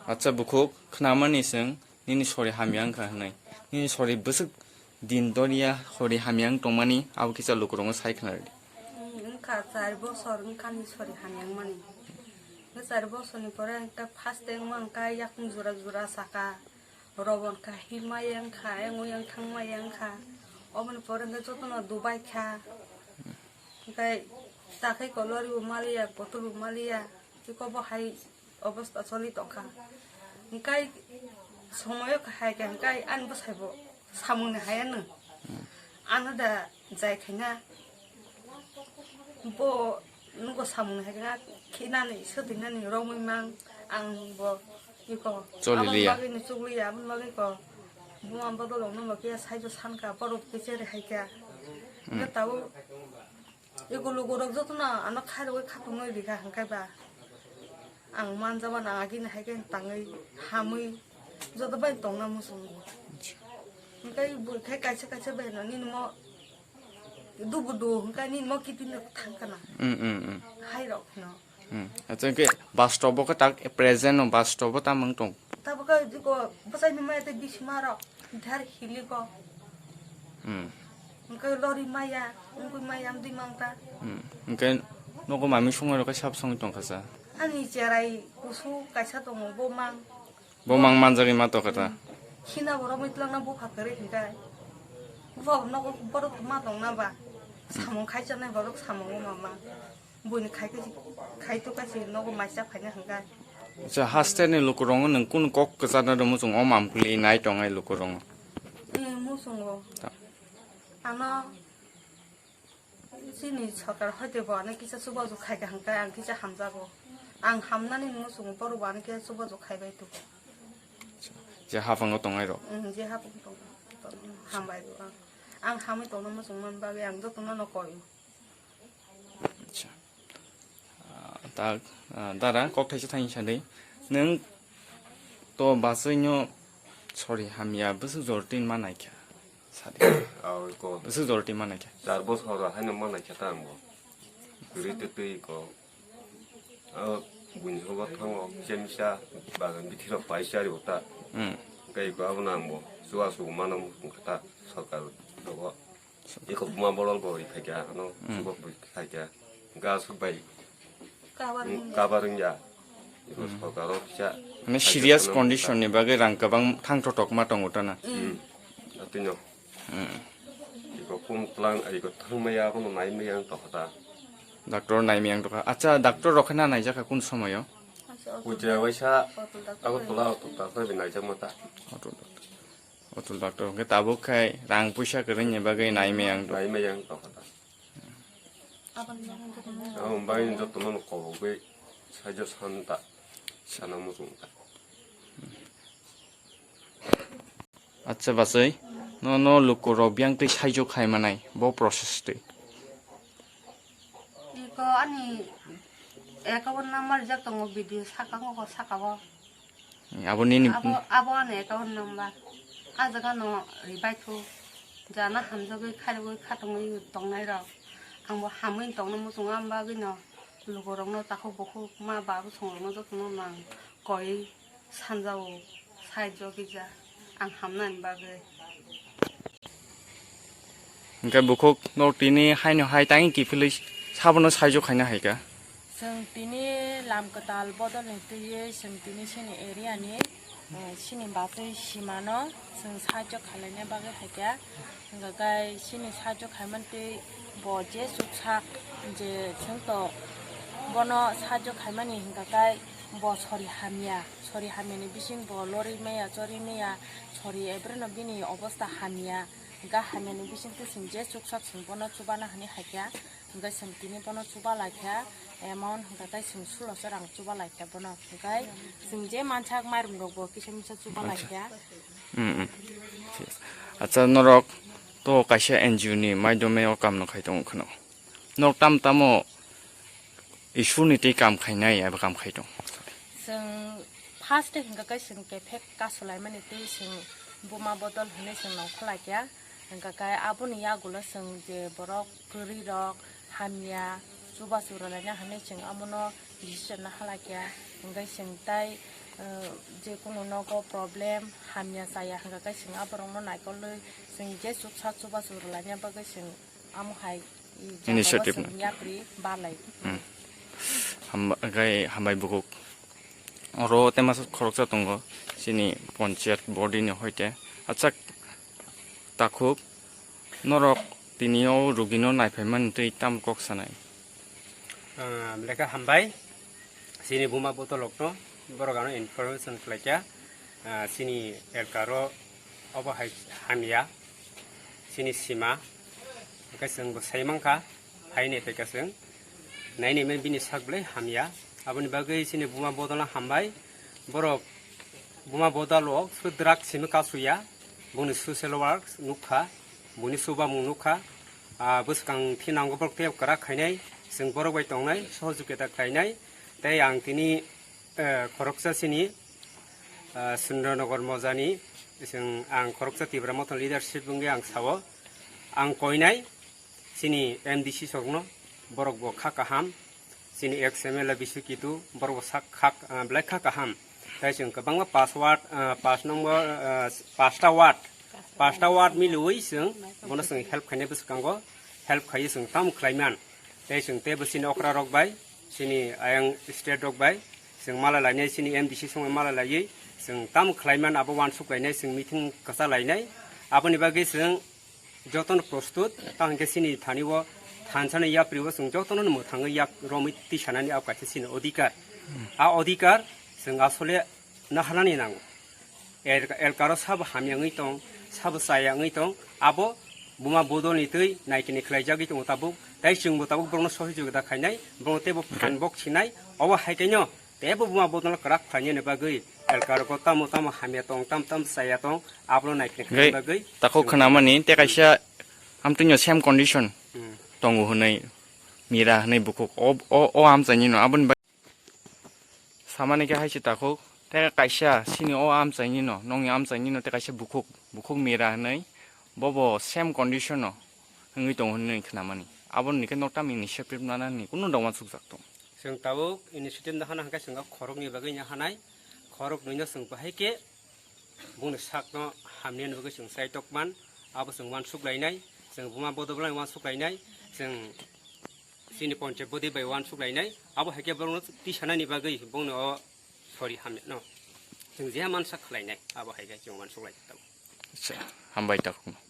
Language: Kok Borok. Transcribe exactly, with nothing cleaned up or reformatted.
Acha bukhuk, khnamani chwng nini sori hamya wngkha hwnwi. Nini sori bwswk din doriya sori hamya wng tongmani abo kisa lukurokno sai khna rwdi. Hmm, wngkha char bosor wngkha ni sori hamya wngmani. Nw char bosorni pore ang ta first time wngkha yakung jora jora saka. Rogon kha himaya wngkha, yang yang thangmaya wngkha. Oboni pore hwnkhe jotono dubai kha. Hwnkhe takhai kolori bo maliya, botol bo maliya. Tiko bo hai obosta choli tongkha. Hwnkhe somoyo kahai khe hwnkhe ani bwsai bo samungni haya nw. Ano da jai khaina. Bo nugo samung hai khe khinani, swtwinani romwi mang ang bo iko. Choli liya. Aboni bagwi ni chukliya, aboni bagwi ko. Buma bodol wngno bo khe saijo sankha, borok khe chere hai kha. Hmm. Hwnkhe tabuk iko lugurok jotono ano khairogwi khatungwi rikha hwnkhe ba. Ang manjaba na agini hai khe tangwi hamwi joto bai tongna muchungo. Hwnkhe bui khe kaisa kaisa bai no nini mo dubu du hwnkhe nini mo kitin no thangkana. Mm, mm, mm. Hai rok no. Mm. Acha hwnkhe bastobo khe tak present no bastobo tamang tong. Tabuk khe diko bwsai ni maya tei bisima rok dhar hili ko. Hmm. Hwnkhe lori maya, wngwi maya, amtwi mangta. Hmm. Hwnkhe nogo mami songwi rokhe sab songwi tongkha sa? Ani cherai kusu kaisa tongo, bo mang. Bo mang manjagwi ma tongkha ta? Hmm. Khina borok mitlangna bupha kwrwi hwnkhe. Bupha nogo borok ma tongna ba? Hmm. Samung khai chanai borok samungo mama. Buini khai khe, khai to kaisa nogo maisa phaina hwnkhe. Acha, hasteni lukurokno nwng kunu kok kwchana rw muchung o mam kwlwi nai tongnai lukurokno? Eh, muchungo. Ta. Ano chini sorkar hoite bo ano kisa chubachu khai kha hwnkhe ang kisa hamjago. Ang hamnani muchungo borok bo ano kisa chubachu khai bai tongo. Je haphango tongnai rok? Mm, je haphango tongo. Hambai bo ang. Ang hamwi tongna muchung man bagwi ang jotono no koi. Acha. Ah, ta, ah, dara, kok thaisa thani sadi. Nwng to bachwino sori hamya bwswk jor tin ma naikha. Sadi. Aw, ko. Bwswk jor tin ma naikha. Char bosor haino ma naikha ta ang bo. Kwrwi twi twi ko. Ah, buini hobo thango, kisa misa bagan bithi rok pai chari bo ta. Hmm. Hwnkhe iko abono ang bo chubachu mano wngkha ta sorkar rogo. Iko buma bodol bo ri phaikha ano, hmm, chuba bo ri phaikha. Hwnkhe aswk bai kabar wng-, wngya. Kabar wngya. Iko, hmm, sorkar o kisa mane serious condition ni bagwi rang kwbang thang thotok ma tongo ta na. Hmm. Atwino. Hmm. Iko kum tlang, iko thangmaya, abono naimaya wng tongkha ta. Doctor naimaya wng tongkha. Acha, doctor rok khe na naijakha kun somoyo? Puja waisa, Agartala, Agartala bi naijakma ta. Hotel doctor. Hotel doctor hwnkhe tabuk khai rang puisa kwrwini bagwi naimaya wng tong-, naimaya wng tongkha ta. Aboni bagwi jotono no kobogwi saijo san ta, sana muchung ta. Acha bachai, no, no lukurok biyang twi saijo khai manai, bo process twi. Iko ani account number rijak tongo video saka o, saka o. Abo nini. Abo, abo ani account number. A jaga no ribai thu. Jana hamjagwi khairogwi khatungwi tongnai rok. Ang bo hamwi tongna muchungo, ang bagwi no lukurok no takhuk bukhuk ma babu song rok no joto no nang koi. Sanjao saijo kisa ang hamnani bagwi. Hwnkhe bukhuk no tini haino hai tangwi kiphilwi sabono saijo khaina hai kha. Chwng tini lam kwtal bodolni twiwi chwng tini chini area ni, eh, chini bachwi simano chwng saijo khlaina bagwi hai kha. Hwnkhe chini saijo khaimani twi bo je chuksa je chwng to bono saijo khaimani hwnkhe bo sori hamya. Sori hamyani bising bo lorwi maya, chorwi maya, sori ebreno bini obosta hamya, ga hamyani bising twi chwng je chuksa chwng bono chubana hwnwi hai kha, hwnkhe chwng tini bono chuba lai kha, amount hwnkhe chwng suloso rang chuba lai kha bono, hwnkhe chwng je mansak mairum rok bo kisa misa chuba lai kha. Mm, mm. Acha, norok to kaisa N G O ni maidome o kam no khai tongo kheno. Norok tam tamo Isurni tei kam khainai abo kam khai tong. Chwng first day hwnkha khe chwng kephek kasulaimani tei chwng buma bodol hwnwi chwng nongkhor lai kha. Hwnkha khe aboni yagulo chwng je borok kwrwi rok hamya chubachu rwlaina hwnwi chwng abono decision naha lai kha. Hwnkhe chwng tai Eh, je kunu nogo problem hamya chaya hwnkha khe chwng aborokno naikolwi chwng je chuksa chubachu rwlaina bagwi chwng amo hai i jagao Initiative chwng na. Yapri balai. Hmm. Hamba-, gai hambai bukuk. Oro tema khoroksa tongo chini panchayat body ni hoite. Achak takhuk norok tini o rugino naiphaimani twi tam kok sanai. Ah, lekha hambai. Chini buma botolokno borok ano information khlaikha, ah, chini elkaro obo hai hamya, chini sima, hwnkhe chwngbo sai mankha, hai ni phaikha chwng, naini men bini sak belai hamya, aboni bagwi chini buma bodolno hambai, borok buma bodolo sudrak simi kasuya, boni social work nukha, boni chubamung nukha, ah, bwskang thinango borok tei kwrak khainai, chwng borok bai tongnai, sohojogita khlainai, tei ang tini, eh, khoroksa chini, ah, Sundranagar mojani, chwng ang khoroksa Tipra Motha leadership wngwi ang sao, ang koinai chini M D C sokno, borok bo kha kaham, chini ex M L A Bisu Kitu, borok bo sak khak, ah, belai kha kaham. Tai chwng kwbangma pass ward, ah, pass number, ah, pasta ward, pasta ward miliwi chwng bono chwng help khainai bwskango, help khaiwi chwng tamo khlaiman. Tai chwng teibo chini okra rok bai, chini ayang state rok bai, chwng mala lainai chini M D C songwi mala laiwi, chwng tamo khlaiman abo uansuk lainai, chwng meeting kwcha lainai. Aboni bagwi chwng jotono prostut, tamo hwnkhe chini thani o thansa ni yapri o chwng jotono mwthangwi yak romwi tisanani abo kaisa chini odhikar. A odhikar chwng asole naharnani nango. El-, elkaro sabo hamya wngwi tong, sabo chaya wngwi tong, abo buma bodolni twi naikini khlaijagwi tongo tabuk, tei chwngbo tabuk borokno sohijogita khainai, borokno teibo phan bok sinai, obo hai kaino teibo buma bodolno kwrak khlainani bagwi elkarogo tamo tamo hamya tong, tamo tamo chaya tong, abono naikini khlaina bagwi takhuk chwng khwnamani tei kaisa amtwino same condition Hmm. tongo hwnwi, mira hwnwi bukhuk o, o, o amchainino aboni bagwi samani khe hai se takhuk, tei kaisa chini o amchainino, nongni amchainino tei kaisa bukhuk, bukhuk mira hwnwi bobo same condition-o wngwi tongo hwnwi khwnamani. Aboni khe nok tamo initiative nanani kunu dongma sukjak tong. Chwng tabuk initiative nahana hwnkhe chwng khoroknwi bagwi nahanai, khoroknwino chwng bahai khe bongni sakno hamya ni bagwi chwng chai tokman, abo chwng uansuk lainai, chwng buma bodo bolai uansuk lainai, chwng chini ponche bodi bai uansuk lainai, abo hai khe borokno tisanani bagwi bongni o sori hamya no chwng je mansa khlainai, abo hai khe chwng uansuk lai tamo. Acha, hambai takhuk.